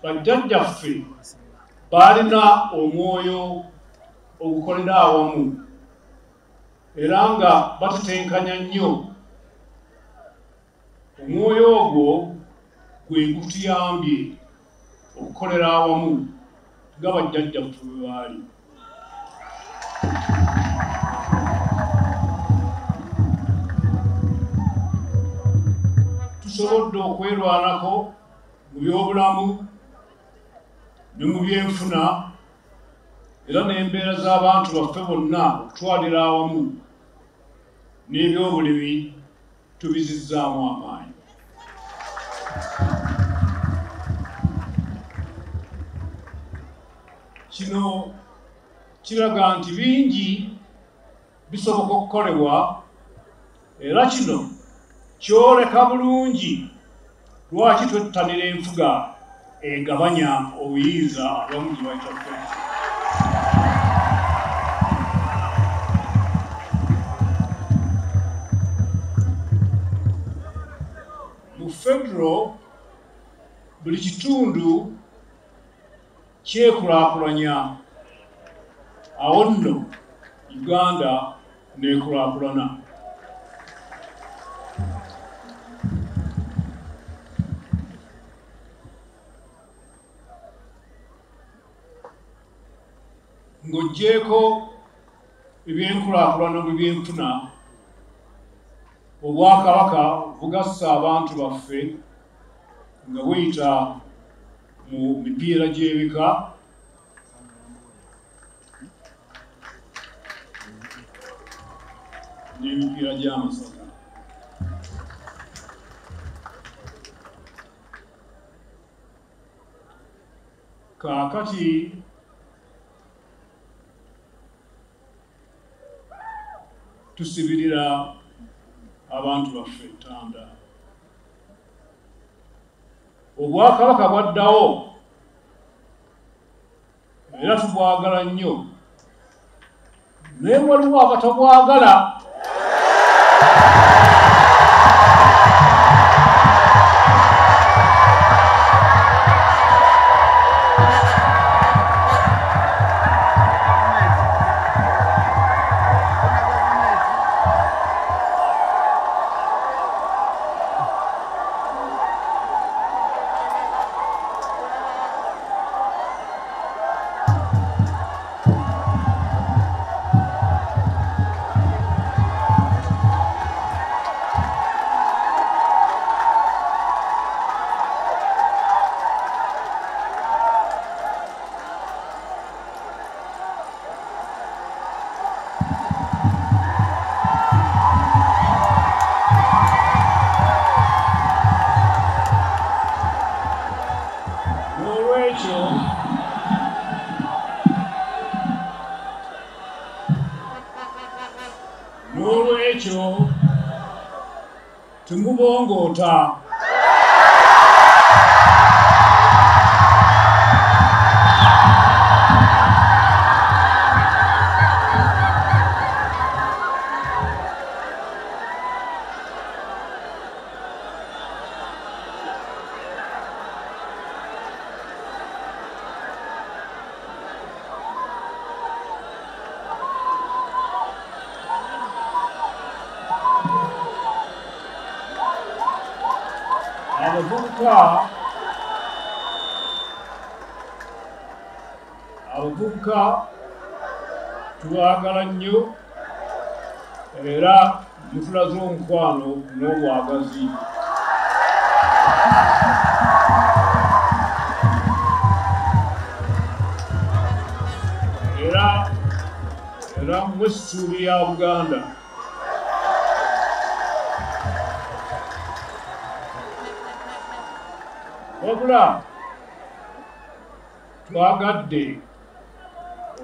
Bajjajjaffe baalina omwoyo ogukolera awamu era nga batetenkanya nnyo. Omwoyo ogwo gwe gutuyambye okukolera awamu nga bajjajjaffe bwe baali. Tusobodde okwerwanako mu byobulamu ne mu byenfuna era n'embeera z'abantu baffe bonna okutwalira awamu n'ebyobulimi tubizizzaamu amaanyi. Kino kiraga nti bingi bisoboka okukolebwa era kino kyoleka bulungi lwaki twettanira enfuga egabanya obuyinza abamu gye bayita federo. Mu federo buli kitundu kyekulaakulanya, awo nno Uganda n'ekulaakulana. Ng'oggyeeko ebyenkulaakulana mu byenfuna, Obwakabaka bugassa abantu baffe nga buyita mu mipiira gy'ebika, n'emipiira gy'amasaza. Kaakati tusibirira abantu baffe ettanda. Obwakabaka bwaddawo era tubwagala nnyo, naye waliwo abatabwagala. N'olwekyo temubongoota. Abavubuka tubaagala nnyo era mutulaze omukwano n'obwagazi. Era mmwe ssuubi ya Buganda. Wabula twagadde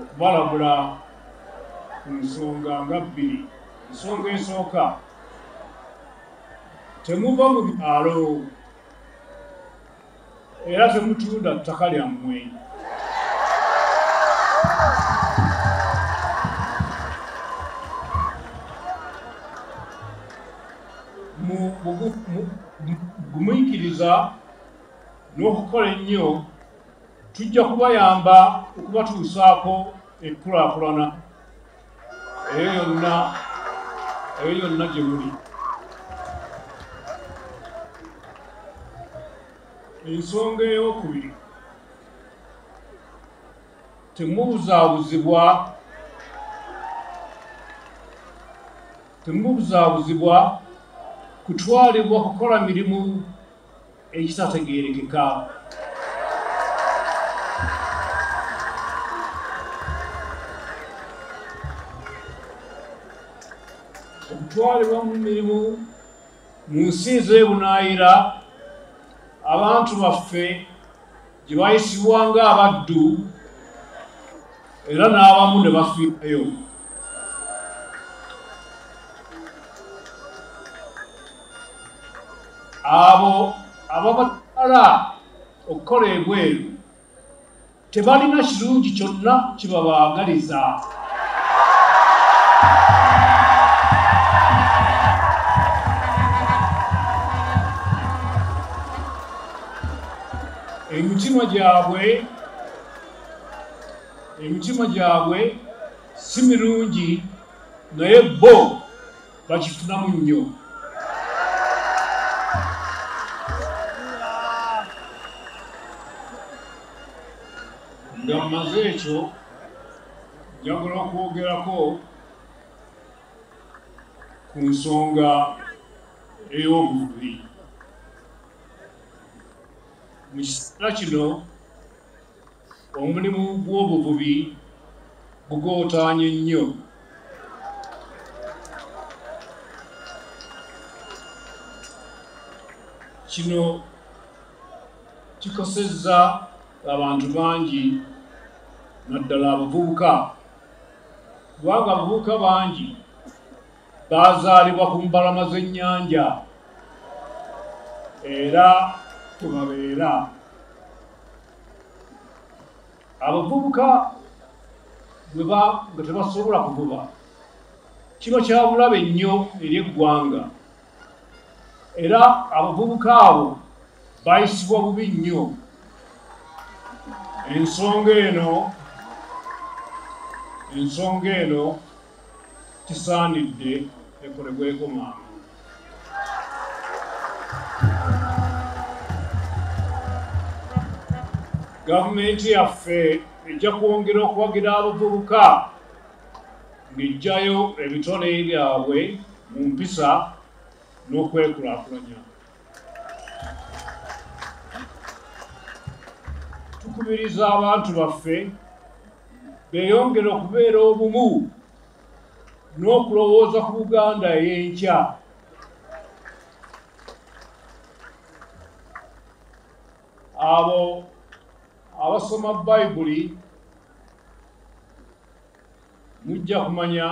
okubalabula ku nsonga nga bbiri. Ensonga esooka, temuva mu byalo era temutunda ttaka lyammwe. Mu gumiikiriza n'okukola ennyo Tujja kubayamba okubatuusaako enkulaakulana eyo yonna gye muli. Ensonga ey'okubiri, temubuzaabuzibwa kutwalibwa kukola mirimu egitategeerekeka. Okutwalibwa mu mirimu mu nsi ez'ebunaayira abantu baffe gye bayisibwa ng'abaddu era n'abamu ne bafiirayo. Abo ababatwala okukola ebweru tebalina kirungi kyonna kibabaagaliza. Emitima gyabwe si mirungi, naye bo bakifunamu nnyo. Nga mmaze ekyo, njagala okwogerako ku nsonga ey'obuvubi. Mu kiseera kino omulimu gw'obuvubi gugootaanye nnyo. Kino kikosezza abantu bangi, naddala abavubuka, kubanga abavubuka bangi baazaalibwa ku mbalama z'ennyanja era kwe babeera. Abavubuka bwe nga tebasobola kuvuba kiba kya bulabe nnyo eri eggwanga, era abavubuka abo bayisibwa bubi nnyo. Ensonga eno kisaanidde ekolebweko mangu. Gavumenti yaffe ejja kwongera okuwagira abavubuka ng'eggyayo ebitone byabwe mu mpisa n'okwekulaakulanya. Tukubiriza abantu baffe beeyongere okubeera obumu n'okulowooza ku Buganda ey'enkya. Abo abasoma Bayibuli mujja kumanya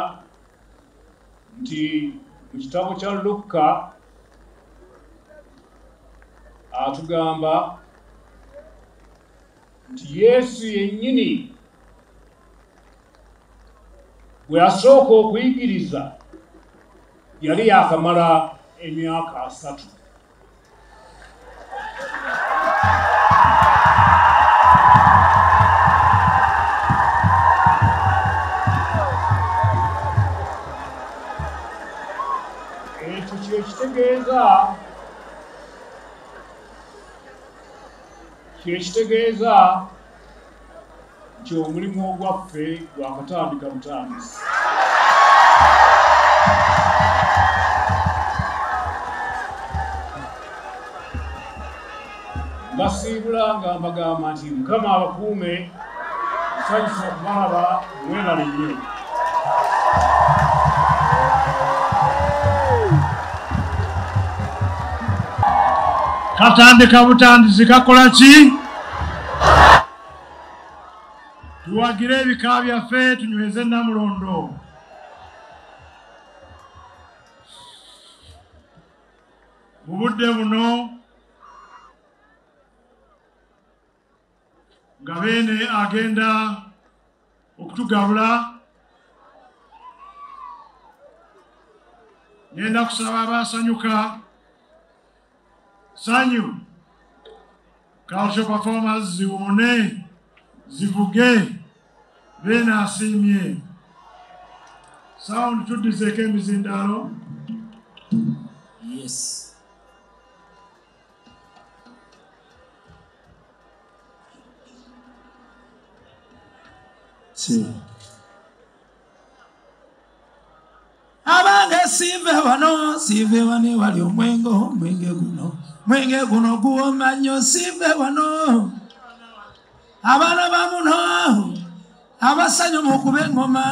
nti mu kitabo kya Lukka atugamba nti Yesu yennyini bwe yasooka okuyigiriza yali yaakamala emyaka 3. Ekyo kyekitegeeza nti omulimu ogwaffe gwakatandika butandisi. Mbasiibula nga mbagamba nti Mukama abakuume, nsanyusa okubalaba, mwebale nnyo. Katandika butandisi kakola ki? Tuwagire ebika byaffe tunyweze Nnamulondo. Mu budde buno nga Beene agenda okutugabula, ngenda kusaba abasanyuka Sanyu Cultural Performers ziwone. zivuge Beene asiimye. Sound tuddizeeko emizindaalo. Yes. Abange sive wano ewali omwenge, omwenge guno guwoma nnyo, sive wano. Abaana ba muno abasanyu mukuba engoma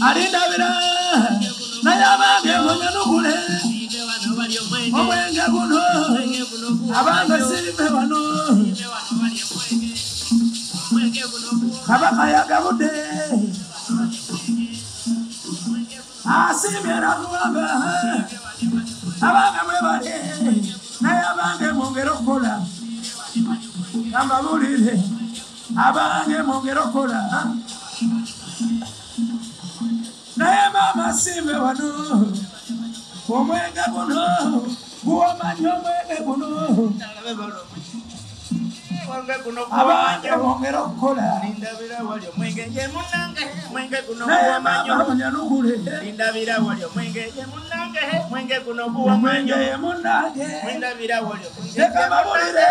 alindabira, naye abange munyanukule omwenge guno. Abange sive wano, Kabaka yagabudde asiimye nakugamba abange mwebale, naye abange mwongere okukola, ambabuulire abange mwongere okukola. Naye maama asiime wano, omwenge guno guwoma nnyo, omwenge guno abange mwongere okukola. Naye maama munyanukule omwenge ye munnange, leka mbabulire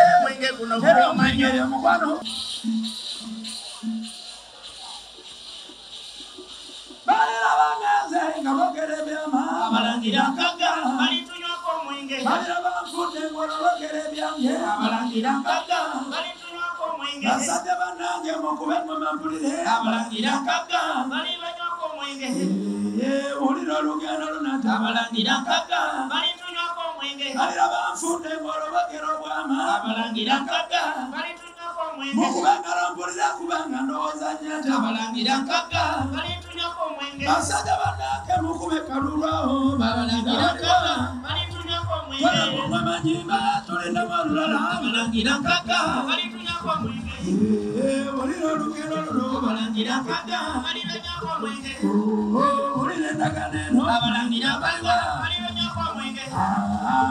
era omwenge ye mukwano. Balira bangenze nga boogera ebyama, Abalangira nkagga balitunywako omwenge, balira banfudde ng'olwo boogera ebyange, Abalangira nkagga balitunywako omwenge, basajja bannange mukube engoma mpulire, Abalangira nkagga balibanywako omwenge, wulira olugendo lunata, Abalangira nkagga balitunywako omwenge, balira banfudde ng'olwo boogera obwama, Abalangira nkagga balitunywako omwenge, mukube engalo mpulire kubanga ndowooza nnyanja, Abalangira nkagga balitunywako omwenge, basajja bannange mukube kalulwawo, Abalangira nkagga balitunywako omwenge, twala manyimba tulindamu olulala, Abalangira nkagga balitunywako omwenge, wulira olugendo luno, Abalangira nkagga balibanywako omwenge, wulira endagaano eno, Abalangira nkagga balibanywako omwenge,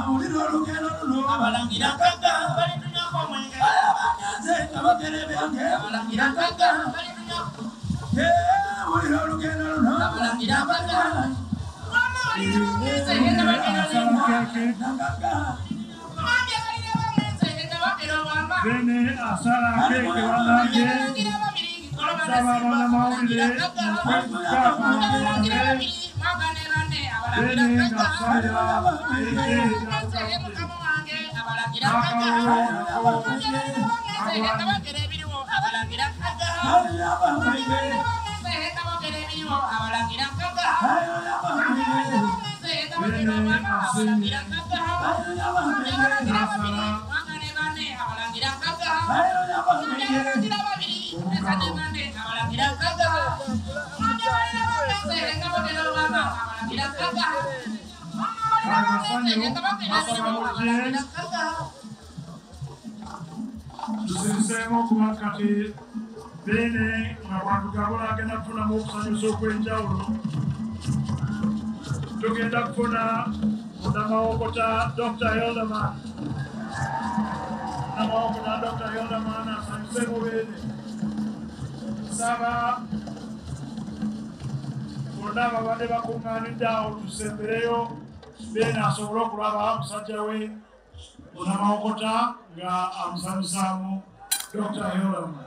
wulira olugendo luno, Abalangira nkagga balitunywako omwenge, abangenze nga boogera ebyange, Abalangira nkagga balitunywako, wulira olugendo luno, Abalangira nkagga Beene asala keeke bannange, nsaba bannamawulire Beene ng'asalira Tusinzeemu okuba kati Beene nga bwatugabula agenda kufunamu okusanyusa okw'enjawulo. Tugenda kufuna munnamawokota Dr. Hilderman. Munnamawokota Dr. Hilderman asanyuseemu Beene. Nsaba bonna ababadde bakuŋŋaanidde awo tusembereyo Beene asobole okulaba musajja we munnamawokota nga amusanyusaamu Dr. Hilderman.